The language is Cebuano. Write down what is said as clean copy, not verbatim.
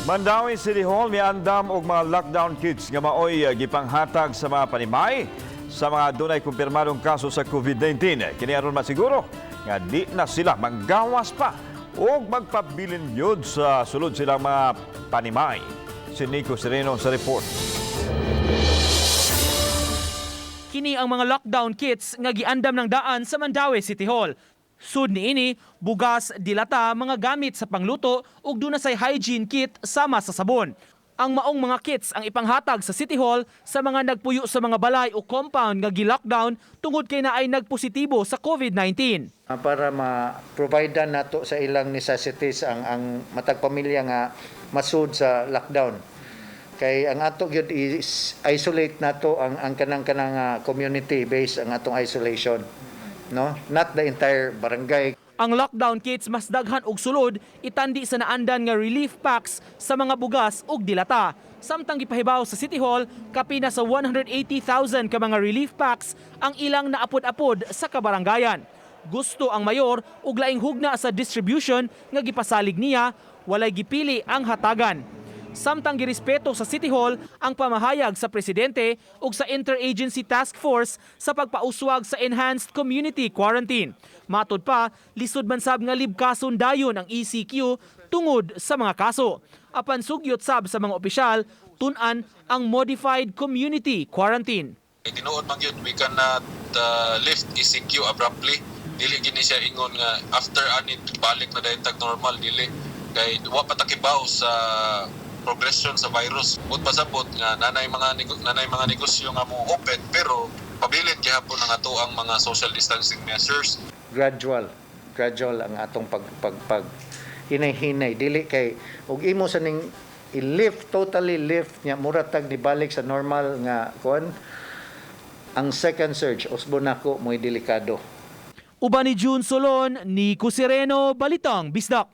Mandaue City Hall miandam og mga lockdown kits nga maoy gipanghatag sa mga panimay sa mga dunay kumpirmadong kaso sa COVID-19. Kini aron masiguro nga di na sila manggawas pa og magpabilin gyud sa sulod silang mga panimay. Si Nico Sereno sa report. Kini ang mga lockdown kits nga giandam ng daan sa Mandaue City Hall. Sud niini, bugas, dilata, mga gamit sa pangluto ug duna say hygiene kit sama sa sabon. Ang maong mga kits ang ipanghatag sa City Hall sa mga nagpuyo sa mga balay o compound nga gi-lockdown tungod kay naay nagpositibo sa COVID-19. Para ma-provide nato sa ilang necessities ang matag pamilya nga masud sa lockdown. Kay ang ato gyud is isolate nato ang kanang community based ang atong isolation. No? Not the entire barangay. Ang lockdown kits mas daghan og sulod itandi sa naandan nga relief packs sa mga bugas ug dilata. Samtang gipahibaw sa City Hall, kapina sa 180,000 ka mga relief packs ang ilang naapod-apod sa kabarangayan. Gusto ang mayor og laing hugna sa distribution nga gipasalig niya, walay gipili ang hatagan. Samtang girespeto sa City Hall ang pamahayag sa presidente ug sa Interagency Task Force sa pagpauswag sa Enhanced Community Quarantine. Matod pa, lisod man sab nga libkason dayon ang ECQ tungod sa mga kaso. Apan sugyot sab sa mga opisyal, tun-an ang Modified Community Quarantine. Kay tinuod man gyud, we cannot lift ECQ abruptly. Dili gini siya ingon nga after ani balik na dayon tag normal, dili, kay wa pa ta kibaw sa progression sa virus. But pasabot nga nanay mga negosyo nga mo open pero pabilin gihapon ang ato ang mga social distancing measures. Gradual. Gradual ang atong pag pag pag hinay-hinay, dili kay og imo sa ning i-lift, totally lift nya mura tag nibalik sa normal nga kuan, ang second surge usbo nako mo'y delikado. Uban ni June Solon, Nico Sereno, Balitang Bisdak.